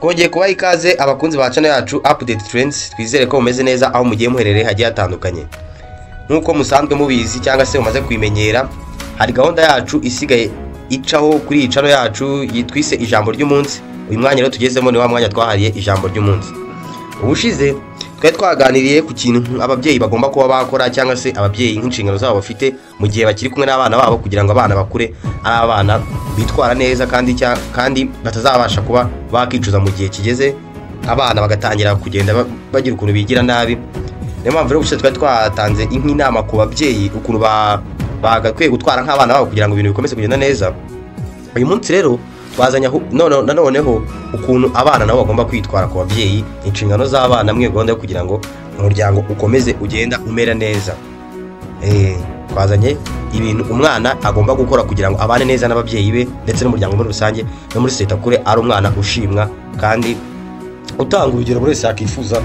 Twongeye kubaha ikaze, abakunzi ba channel yacu Update Trends. Twizere ko mumeze neza aho mugiye muherereye hagiye hatandukanye. Nk'uko musanzwe mubizi cyangwa se mumaze kubimenyera, hari gahunda yacu isigaye icaho kuri iyi channel yacu yitwise Ijambo ry'Umunsi. Uyu mwanya rero tugezemo ni wa mwanya twahariye Ijambo ry'Umunsi. Ubushize twari twaganiriye ku kintu ababyeyi bagomba kuba bakora, cyangwa se ababyeyi nk'inshingano zabo bafite mu gihe bakiri kumwe n'abana babo, kugira ngo abana bakure ari abana bitwara neza kandi batazabasha kuba bakicuza mu gihe kigeze abana bagatangira kugenda bagira ukuntu bigira nabi. Niyo mpamvu rero ubushize twari twatanze nk'inama ku babyeyi ukuntu bagakwiye gutwara nk'abana babo kugira ngo ibintu bikomeze kugenda neza. Uyu munsi rero twazanye nanoneho ukuntu abana nabo bagomba kwitwara ku babyeyi, inshingano z'abana muri iyo gahunda yo kugira ngo umuryango ukomeze ugenda umera neza. Twazanye ibintu umwana agomba gukora kugira ngo abane neza n'ababyeyi be ndetse n'umuryango muri rusange, no muri sosiyete akure ari umwana ushimwa kandi utanga urugero buri wese yakwifuza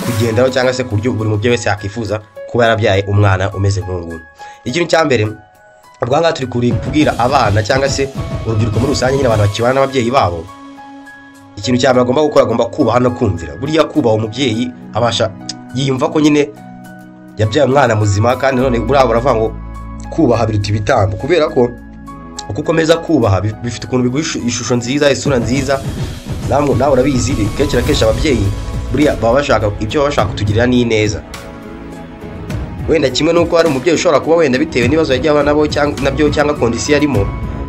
kugenderaho, cyangwa se ku buryo buri mubyeyi wese yakwifuza kuba yarabyaye umwana umeze nk'uyu. Ikintu cya mbere, ubwo aha ngaha turi kubwira abana cyangwa se urubyiruko muri rusange, nyine abantu bakibana n'ababyeyi babo, ikintu cya mbere agomba gukora, agomba kubaha no kumvira. Buriya kubaha umubyeyi abasha yiyumva ko nyine yabyaye umwana muzima, kandi none buriya baravuga ngo kubaha biruta ibitambo, kubera ko uko ukomeza kubaha bifite ukuntu biguha ishusho nziza, isura nziza. Nawe urabizi, kenshi na kenshi ababyeyi buriya baba bashaka ibyo baba bashaka kutugirira ni neza. Wenda kimwe n'uko hari umubyeyi ushobora kuba wenda bitewe n'ibibazo yagiye ahura nabo cyangwa nabyo cyangwa condition arimo,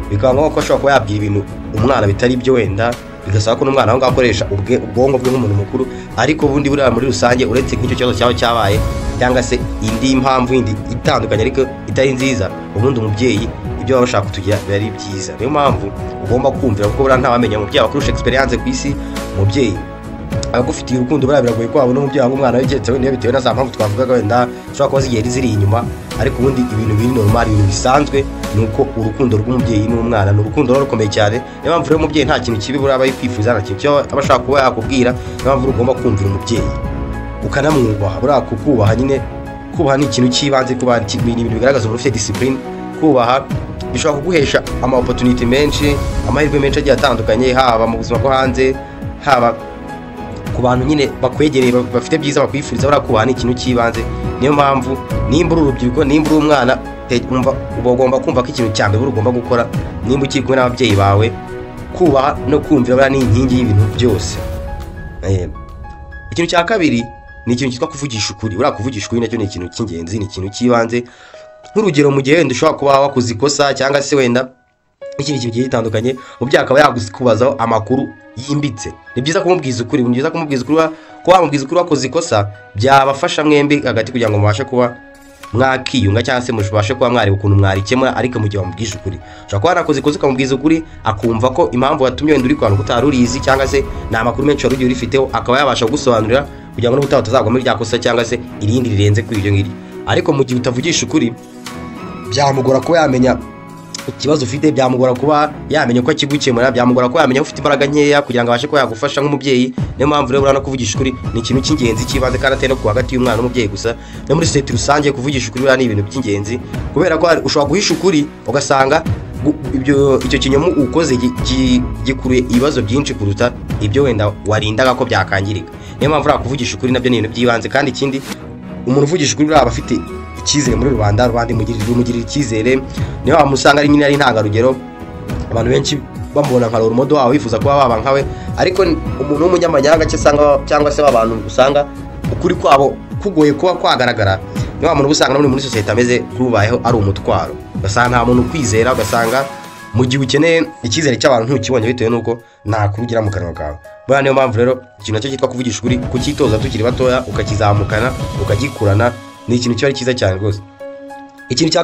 bikaba ngombwa ko ashobora kuba yabwira ibintu umwana bitari byo, wenda bigasaba ko n'umwana aho ngaho akoresha ubwonko bwe nk'umuntu mukuru. Ariko ubundi buriya muri rusange, uretse nk'icyo kibazo cyaba cyabaye cyangwa se indi mpamvu yindi itandukanye ariko itari nziza, ubundi umubyeyi ibyo baba bashaka kutugira biba ari byiza. Niyo mpamvu ugomba kumvira, kuko buriya ntawamenya umubyeyi abakurusha experience ku isi. Umubyeyi agufitiye urukundo, buriya biragoye ko wabona umubyeyi wanga umwana we, keretse wenda bitewe na za mpamvu twavugaga wenda zishobora kuba zigiye ziri inyuma. Ariko ubundi ibintu biri normal, ibintu bisanzwe, ni uko urukundo rw'umubyeyi n'umwana ni urukundo ruba rukomeye cyane. Niyo mpamvu rero umubyeyi nta kintu kibi buriya aba yikwifuza, nta kintu kibi aba ashaka kuba yakubwira. Niyo mpamvu ugomba kumvira umubyeyi ukanamwubaha. Buriya kukubaha nyine, kubaha ni ikintu cy'ibanze, kubaha ni ibintu bigaragaza umuntu ufite discipline. Kubaha bishobora kuguhesha ama opportunity menshi, amahirwe menshi agiye atandukanye, haba mu buzima bwo hanze, haba ku bantu nyine bakwegereye bafite byiza bakwifuriza. Buriya kubaha ni ikintu cy'ibanze. Niyo mpamvu nimba uri urubyiruko, nimba uri umwana, uba ugomba kumva ko ikintu cya mbere ugomba gukora nimba ukiri kumwe n'ababyeyi bawe, kubaha no kumvira buriya ni inkingi y'ibintu byose. Ikintu cya kabiri ni ikintu cyitwa kuvugisha ukuri. Buriya kuvugisha ukuri nacyo ni ikintu cy'ingenzi, ni ikintu cy'ibanze. Nk'urugero, mu gihe wenda ushobora kuba wakoze ikosa cyangwa se wenda ikindi kintu kigiye gitandukanye, umubyeyi akaba yakubazaho amakuru yimbitse, ni byiza kumubwiza ukuri. Ni byiza kumubwiza ukuri. Kuba wamubwiza ukuri wakoze ikosa byabafasha mwembi hagati kugira ngo mubashe kuba mwakiyunga, cyangwa se mubashe kuba mwareba ukuntu mwarikemura. Ariko mu gihe wamubwije ukuri, ushobora kuba wanakoze ikosa ukamubwiza ukuri, akumva ko impamvu watumye wenda uri kwanga utari urizi, cyangwa se ni amakuru menshi wari ugiye urifiteho, akaba yabasha kugusobanurira kugira ngo n'ubutaha utazagwa muri rya kosa cyangwa se irindi rirenze kuri iryo ngiryo. Ariko mu gihe utavugisha ukuri, byamugora kuba yamenya ikibazo ufite, byamugora kuba yamenya uko akigukemura, byamugora kuba yamenya ko ufite imbaraga nkeya kugira ngo abashe kuba yagufasha nk'umubyeyi. Niyo mpamvu rero buriya no kuvugisha ukuri ni ikintu cy'ingenzi cy'ibanze, kandi atari no ku hagati y'umwana n'umubyeyi gusa, no muri sosiyete rusange kuvugisha ukuri buriya ni ibintu by'ingenzi, kubera ko ushobora guhisha ukuri ugasanga icyo kinyoma ukoze gikuruye ibibazo byinshi kuruta ibyo wenda warindaga ko byakangirika. Niyo mpamvu buriya kuvugisha ukuri nabyo ni ibintu by'ibanze. Kandi ikindi, umuntu uvugisha ukuri buriya aba afite icyizere muri rubanda, rubanda imugirira icyizere. Niyo wamusanga ari nyine ari intangarugero, abantu benshi bamubona nka role model wabo, bifuza kuba baba nkawe. Ariko umuntu w'umunyamanyanga cyangwa se abantu usanga ukuri kwabo kugoye kuba kwagaragara, niyo wa muntu uba usanga muri sosiyete ameze nk'ubayeho ari umutwaro, ugasanga nta muntu ukwizera, ugasanga mu gihe ukeneye icyizere cy'abantu ntukibonye bitewe n'uko nta kuri ugira mu kanwa kawe. Buriya niyo mpamvu rero ikintu nacyo cyitwa kuvugisha ukuri, kucyitoza tukiri batoya, ukakizamukana, ukagikurana, ni ikintu kiba ari cyiza cyane rwose. Ikintu cya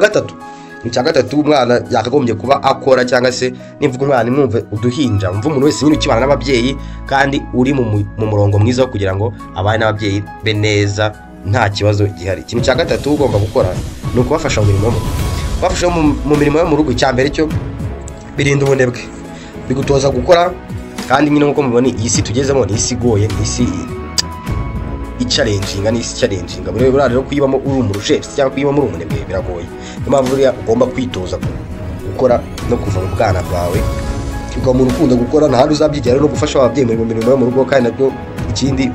gatatu umwana yakagombye kuba akora, cyangwa se nimvuga umwana mwumve uduhinja, mva umuntu wese nyine ukibana n'ababyeyi kandi uri mu murongo mwiza wo kugira ngo abane n'ababyeyi be neza nta kibazo gihari. Ikintu cya gatatu ugomba gukora ni ukubafasha mu mirimo yo mu rugo. Kubafasha mu mirimo yo mu rugo, icya mbere cyo birinda ubunebwe, bigutoza gukora. Kandi nyine nk'uko mubibona, iyi si tugezemo ni isi igoye, ni isi ichallenginga, ni isi ichallenginga. Buriya rero kuyibamo uri umurushefsi cyangwa kuyibamo uri umunebwe biragoye. Niyo mpamvu buriya ugomba kwitoza gukora no kuva mu bwana bwawe. Ukaba umuntu ukunda gukora, nta handi uzabyigira no gufasha ababyeyi mu mirimo yo mu rugo. Kandi nabyo ikindi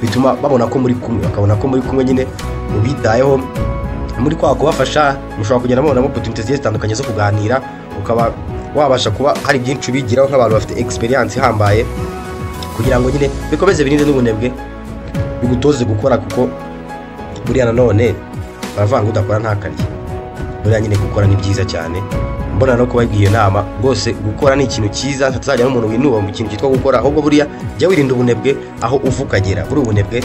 bituma babona ko muri kumwe, bakabona ko muri kumwe nyine ubitayeho muri kwa kubafasha. Mushobora kugenda mubonamo opportunities zigiye zitandukanye zo kuganira, ukaba wabasha kuba hari byinshi ubigiraho nk'abantu bafite experience ihambaye, kugira ngo nyine bikomeze birinde n'ubunebwe, bigutoze gukora, kuko buriya nanone baravuga ngo udakora ntakarye. Buriya nyine gukora ni byiza cyane. Mbona no kubabwira iyo nama rwose, gukora ni ikintu cyiza, hatazajya n'umuntu winuba mu kintu cyitwa gukora. Ahubwo buriya jya wirinda ubunebwe aho uva ukagera. Buri ubunebwe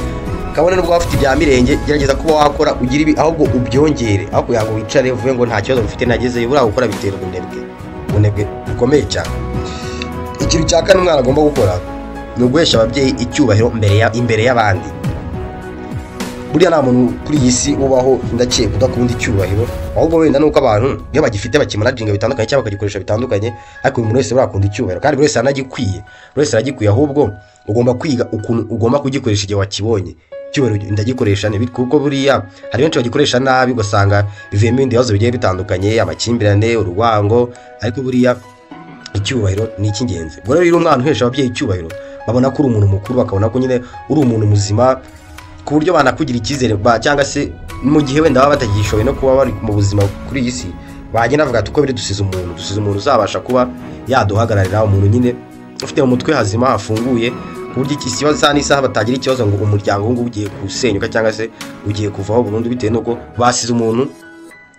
kabone nubwo waba ufite ibya mirenge, gerageza kuba wakora ugira ibi, ahubwo ubyongere, aho kugira ngo wicare uvuge ngo nta kibazo mfite nagezeyo. Buriya gukora bitera ubunebwe, ubunebwe bukomeye cyane. Ikintu cya kane umwana agomba gukora ni uguhesha ababyeyi icyubahiro imbere y'abandi. Buriya nta muntu kuri iyi si ubaho, ndakeka, udakunda icyubahiro. Ahubwo wenda nuko abantu iyo bagifite bakimanaginga bitandukanye cyangwa bakagikoresha bitandukanye, ariko buri muntu wese buriya akunda icyubahiro, kandi buri wese aranagikwiye, buri wese aragikwiye. Ahubwo ugomba kwiga ukuntu ugomba kugikoresha igihe wakibonye. Icyubahiro ndagikoresha nte? Kuko buriya hari benshi bagikoresha nabi, ugasanga bivuyemo ibindi bibazo bigiye bitandukanye, amakimbirane, urwango. Ariko buriya icyubahiro ni icy'ingenzi. Ubwo rero iyo umwana uhesha ababyeyi icyubahiro, babona ko uri umuntu mukuru, bakabona ko nyine uri umuntu muzima, ku buryo banakugira icyizere, cyangwa se mu gihe wenda baba batagishoboye no kuba bari mu buzima kuri iyi si, bagenda bavuga ati uko biri dusize umuntu, dusize umuntu uzabasha kuba yaduhagararira, umuntu nyine ufite mu mutwe hazima hafunguye, ku buryo iki kibazo isaha n'isaha batagira ikibazo ngo umuryango ngubu ugiye gusenyuka cyangwa se ugiye kuvaho burundu bitewe n'uko basize umuntu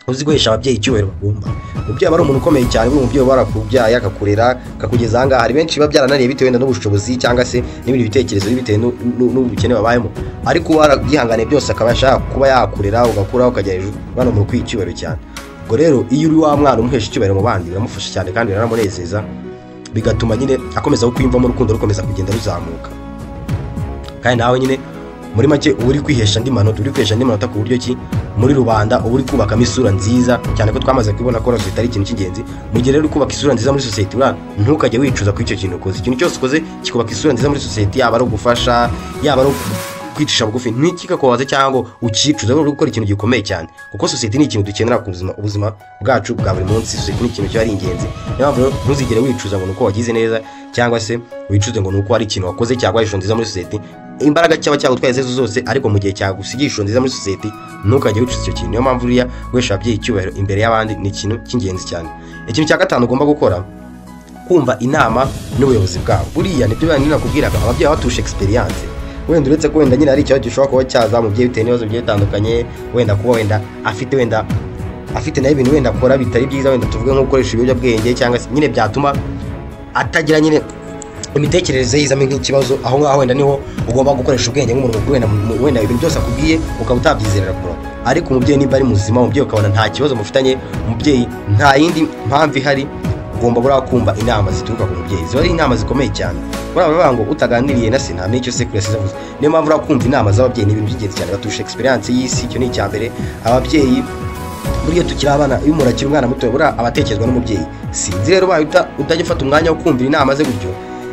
uzi guhesha ababyeyi icyubahiro bagomba. Umubyeyi aba ari umuntu ukomeye cyane. Buriya umubyeyi uba warakubyaye, akakurera, akakugeza aha ngaha, hari benshi biba byarananiye bitewe wenda n'ubushobozi cyangwa se n'ibindi bitekerezo, bitewe n'ubukene babayemo, ariko uba warabyihanganiye byose akaba ashaka kuba yakurera, ugakura ukajya hejuru, ubona umuntu ukwiye icyubahiro cyane. Ubwo rero iyo uri wa mwana umuhesha icyubahiro mu bandi, biramufasha cyane kandi biranamunezeza, bigatuma nyine akomeza kukwiyumvamo, urukundo rukomeza kugenda ruzamuka. Kandi nawe nyine muri make uba uri kwihesha andi manota, uri kwihesha andi manota ku buryo ki muri rubanda uba uri kubakamo isura nziza, cyane ko twamaze kubibona ko sosiyete ari ikintu cy'ingenzi. Mu gihe rero uri kubaka isura nziza muri sosiyete, buriya ntukajye wicuza kuri icyo kintu ukoze. Ikintu cyose ukoze kikubaka isura nziza muri sosiyete, yaba ari ugufasha, yaba ari kwicisha bugufi, ntikikakubabaze cyangwa ngo ucyicuze. Uri gukora ikintu gikomeye cyane, kuko sosiyete ni ikintu dukenera ku buzima, ubuzima bwacu bwa buri munsi. Sosiyete ni ikintu kiba ari ingenzi. Niyo mpamvu rero ntuzigere wicuza ngo ni uko wagize neza, cyangwa se wicuze ngo ni uko hari ikintu wakoze cyangwa ishusho nziza muri sosiyete. Imbaraga cyaba cyagutwaye izo zose, ariko mu gihe cyagusigiye ishusho nziza muri sosiyete, ntukajye wicuza icyo kintu. Niyo mpamvu uriya guhesha ababyeyi icyubahiro imbere y'abandi ni ikintu cy'ingenzi cyane. Ikintu cya gatanu ugomba gukora, kumva inama n'ubuyobozi bwabo. Buriya nibyo bandi nakubwiraga, ababyeyi baba baturusha experience. Wenda uretse ko wenda nyine hari ikibazo gishobora kuba cyaza umubyeyi bitewe n'ibibazo bigiye bitandukanye, wenda kuba wenda afite nawe ibintu wenda akora bitari byiza, wenda tuvuge nko gukoresha ibiyobyabwenge, cyangwa se nyine byatuma atagira nyine imitekerereze yizamo nk'ikibazo. Aho ngaho wenda niho ugomba gukoresha ubwenge nk'umuntu mukuru, wenda ibintu byose akubwiye ukaba utabyizerera ku murongo. Ariko umubyeyi niba ari muzima, umubyeyi ukabona nta kibazo mufitanye, umubyeyi nta yindi mpamvu ihari, ugomba buriya kumva inama zituruka ku mubyeyi. Ziba ari inama zikomeye cyane. Buriya baravuga ngo utaganiriye na se ntamenya icyo sekuru yasize avuze. Niyo mpamvu uriya kumva inama z'ababyeyi ni ibintu by'ingenzi cyane, baturusha experience y'isi. Icyo ni icya mbere. Ababyeyi buriya tukiri abana, iyo umuntu akiri umwana muto, buriya aba atekerezwa n'umubyeyi. Sinzi rero ubaye utajya ufata umwanya wo kumvira inama ze gutyo,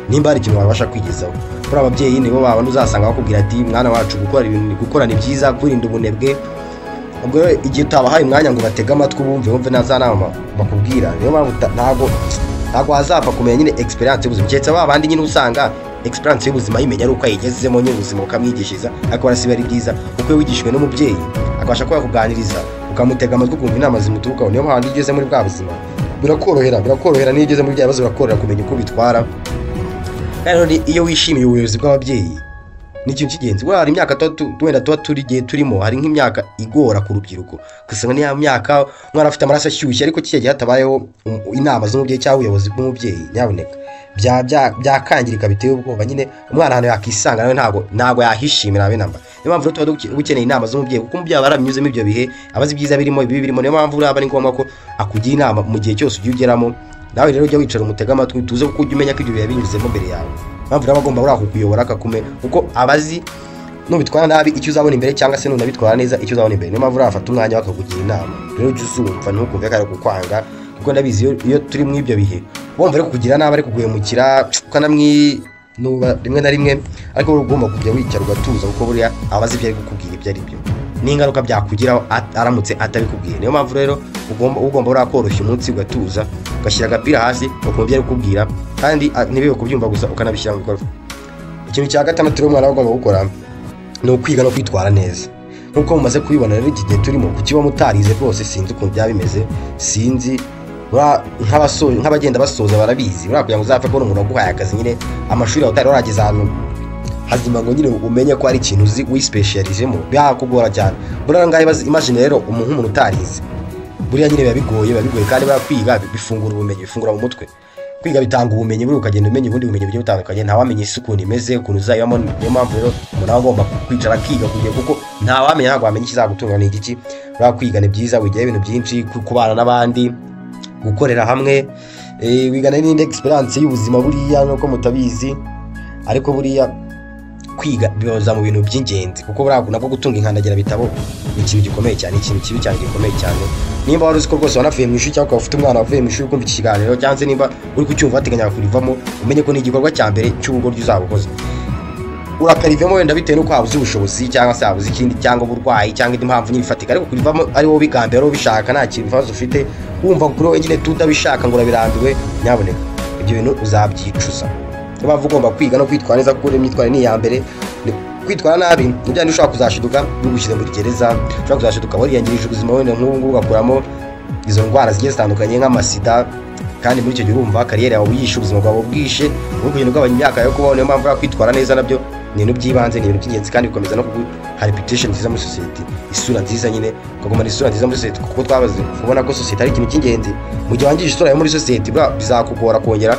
nimba hari ikintu wabasha kwigezaho. Buriya ababyeyi nibo babandi uzasanga bakubwira ati mwana wacu, gukora ibintu, gukora ni byiza, kwirinda ubunebwe. Ubwo rero igihe utabahaye umwanya ngo batege amatwi, bumve na za nama bakubwira, niyo mpamvu ntabwo wazapfa kumenya nyine experience y'ubuzima, keretse ba bandi nyine usanga experience y'ubuzima ayimenya ari uko ayigezemo nyine, ubuzima bukamwigishiriza. Ariko barasiba ari byiza, kuko iyo wigishijwe n'umubyeyi akabasha kuba yakuganiriza, ukamutega amatwi, ukumva inama zimuturukaho, niyo mpamvu iyo ugeze muri bwa buzima birakorohera, birakorohera. N'iyo ugeze muri bya bibazo birakorohera kumenya uko ubitwara. Kandi rero iyo wishimiye ubuyobozi bw'ababyeyi ni ikintu cy'ingenzi. Buriya hari imyaka wenda tuba turi igihe turimo, hari nk'imyaka igora ku rubyiruko, ugasanga niya myaka umwana afite amaraso ashyushye, ariko kiriya gihe hatabayeho inama z'umubyeyi cyangwa ubuyobozi bw'umubyeyi, nyabuneka byakangirika biteye ubwoba nyine. Umwana ahantu yakisanga nawe ntabwo yahishimira habe namba. Niyo mpamvu rero tuba dukeneye inama z'umubyeyi, kuko umubyeyi aba yarabinyuzemo ibyo bihe, aba azi ibyiza birimo, ibibi birimo. Niyo mpamvu aba ari ngombwa ko akugira inama mu gihe cyose ugiye ugeramo. Nawe rero ujya wicara umutega amatwi, tuze, kuko ujya umenya ko ibyo bihe binyuzemo mbere yawe. Mpamvu rero aba agomba buriya kukuyobora, akakume, kuko aba azi nubitwara nabi icyo uzabona imbere, cyangwa se nunabitwara neza icyo uzabona imbere. Niyo mpamvu urafata umwanya bakakugira inama. Rero ujye uzumva, ntukumve ko ari kukwanga, kuko ndabizi iyo turi muri ibyo bihe wumva ari kukugira nabi, ari kuguhemukira, ukanamwinuba rimwe na rimwe, ariko ugomba kujya wicara ugatuza, kuko buriya aba azi ibyo ari kukubwira ibyo ari byo. n'ingaruka byakugiraho aramutse atabikubwiye. Niyo mpamvu rero ugomba uriya koroshya umunsi, ugatuza, ugashyira agapira hasi, ukumva ibyo ari kukubwira, kandi ntibibe kubyumva gusa, ukanabishyira mu bikorwa. Ikintu cya gatandatu rero umwana aba agomba gukora ni ukwiga no kwitwara neza. Nk'uko mumaze kubibona rero, iki gihe turimo kukiba mutarize rwose sinzi ukuntu byaba bimeze, sinzi nk'abagenda basoza barabizi. Buriya kugira ngo uzapfe kubona umuntu waguhaye akazi nyine, amashuri yawe utari warageze ahantu hazima ngo nyine umenye ko hari ikintu uzi wisipeshiyarijemo, byakugora cyane. Buriya ngaho imagine rero nk'umuntu utarize, buriya nyine biba bigoye, kandi buriya kwiga bifungura ubumenyi, bifungura mu mutwe. Kwiga bitanga ubumenyi, buriya ukagenda umenya ubundi bumenyi bugiye butandukanye, ntawamenya isi ukuntu imeze, ukuntu uzayibamo. Niyo mpamvu rero umuntu aba agomba kwicara akiga kugira, kuko ntawamenya, ntabwo wamenya ikizagutunga ni igiki. Buriya kwiga ni byiza, wigira ibintu byinshi, kubana n'abandi, gukorera hamwe, wigana n'indi experience y'ubuzima buriya nuko mutabizi, ariko buriya kwiga bibaza mu bintu by'ingenzi, kuko buriya nabwo gutunga inkandagira bitabo ni ikintu gikomeye cyane, ikintu kibi cyane gikomeye cyane. Nimba wari uzi ko rwose wanavuye mu ishuri, cyangwa ukaba ufite umwana wavuye mu ishuri ukumva iki kiganiro, cyangwa se nimba uri kucyumva wateganya kurivamo, umenye ko ni igikorwa cya mbere cy'ubugoryi uzaba ukoze. Urakarivamo wenda bitewe n'uko habuze ubushobozi, cyangwa se habuze ikindi, cyangwa uburwayi, cyangwa indi mpamvu nyine ifatika, ariko kurivamo ari wowe ubigambira, ari wowe ubishaka, nta kibazo ufite, wumva kuri wowe nyine tutabishaka ngo urabirambiwe, nyabuneka ibyo bintu uzabyicuza. Niyo mpamvu ugomba kwiga no kwitwara neza, kuko imyitwarire ni iya mbere. Kwitwara nabi ni bya ushobora kuzashiduka bigushyize muri gereza, ushobora kuzashiduka wariyangirije ubuzima, wenda nk'ubu ngubu ugakuramo izo ndwara zigiye zitandukanye nk'amasida, kandi muri icyo gihe urumva kariyeri yawe uyishe, ubuzima bwawe bwishe, uri kugenda ugabanya imyaka yo kubaho. Niyo mpamvu kwitwara neza nabyo ni ibintu by'ibanze, ni ibintu by'ingenzi, kandi bikomeza no kuguha reputation nziza muri sosiyete, isura nziza nyine, ukagumana isura nziza muri sosiyete, kuko twabaze kubona ko sosiyete ari ikintu cy'ingenzi. Mu gihe wangije isura yawe muri sosiyete, bizakugora kongera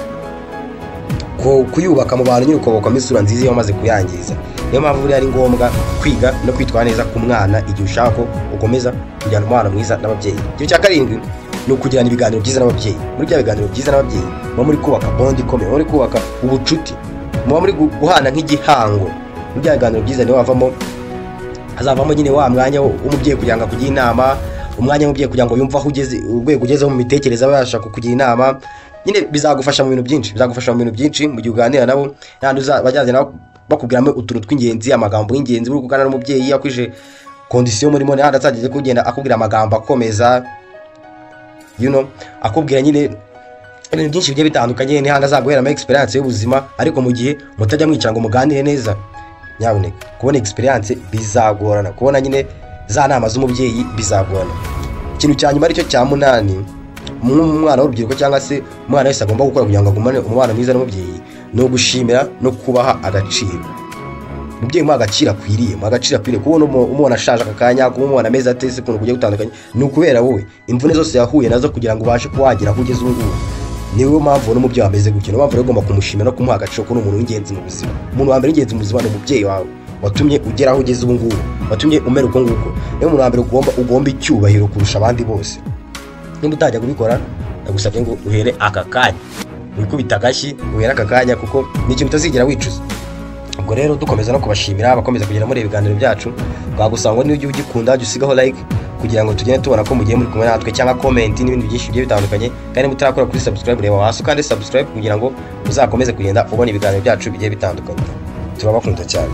kuyubaka mu bantu nyine, ukabukamo isura nziza iyo wamaze kuyangiza. Niyo mpamvu buriya ari ngombwa kwiga no kwitwara neza ku mwana igihe ushaka ko ukomeza kujyana umubano mwiza n'ababyeyi. Ikintu cya karindwi ni ukugirana ibiganiro byiza n'ababyeyi. Muri bya biganiro byiza n'ababyeyi muba muri kubaka bond ikomeye, muba muri kubaka ubucuti, muba muri guhana nk'igihango. Muri bya biganiro byiza niho hazavamo nyine wa mwanya w'umubyeyi kugira ngo akugire inama, umwanya w'umubyeyi kugira ngo yumve aho ugeze, urwego ugezeho mu mitekerereze, abasha kukugira inama. Nyine bizagufasha mu bintu byinshi, bizagufasha mu bintu byinshi mu gihe uganira nabo, n'ahandi bajyanye nabo bakubwiramo utuntu tw'ingenzi, amagambo y'ingenzi. Uri kuganira n'umubyeyi akwije condition murimo, n'ahandi azageze kugenda akubwira amagambo akomeza, akubwira nyine ibintu byinshi bigiye bitandukanye, n'ahandi azaguheramo experience y'ubuzima. Ariko mu gihe mutajya mwicara ngo muganire neza, nyabuneka kubona experience bizagorana, kubona nyine za nama z'umubyeyi bizagorana. Ikintu cya nyuma aricyo cya munani umwana w'urubyiruko cyangwa se umwana wese agomba gukora kugira ngo agumane umubano mwiza n'umubyeyi ni ugushimira no kubaha agaciro. Umubyeyi umuha agaciro akwiriye, umuha agaciro akwiriye. Kubona umubona ashaje aka kanya, kuba umubona ameze atese ukuntu kugiye gutandukanye, ni ukubera wowe imvune zose yahuye nazo kugira ngo ubashe kuba wagera aho ugeze ubu ngubu. Niyo mpamvu ubona umubyeyi ameze gutyo. Niyo mpamvu rero ugomba kumushimira no kumuha agaciro, ko ni umuntu w'ingenzi mu buzima. Umuntu wa mbere w'ingenzi mu buzima ni umubyeyi wawe watumye ugera aho ugeze ubu ngubu, watumye umera uko nguko. Niyo muntu wa mbere ugomba icyubahiro kurusha abandi bose. Nimba utajya kubikora, ndagusabye ngo uhere aka kanya, wikubita agashyi uhere aka kanya, kuko ni ikintu utazigera wicuza. Ubwo rero dukomeza no kubashimira abakomeza kugera muri ibiganiro byacu. Twagusaba ngo niba ugikunda jya usigaho like kugira ngo tugende tubona ko mugiye muri kumwe natwe, cyangwa comment n'ibindi byinshi bigiye bitandukanye. Kandi niba utarakora kuri subscribe, reba hasi kandi subscribe kugira ngo uzakomeze kugenda ubona ibiganiro byacu bigiye bitandukanye. Turabakunda cyane.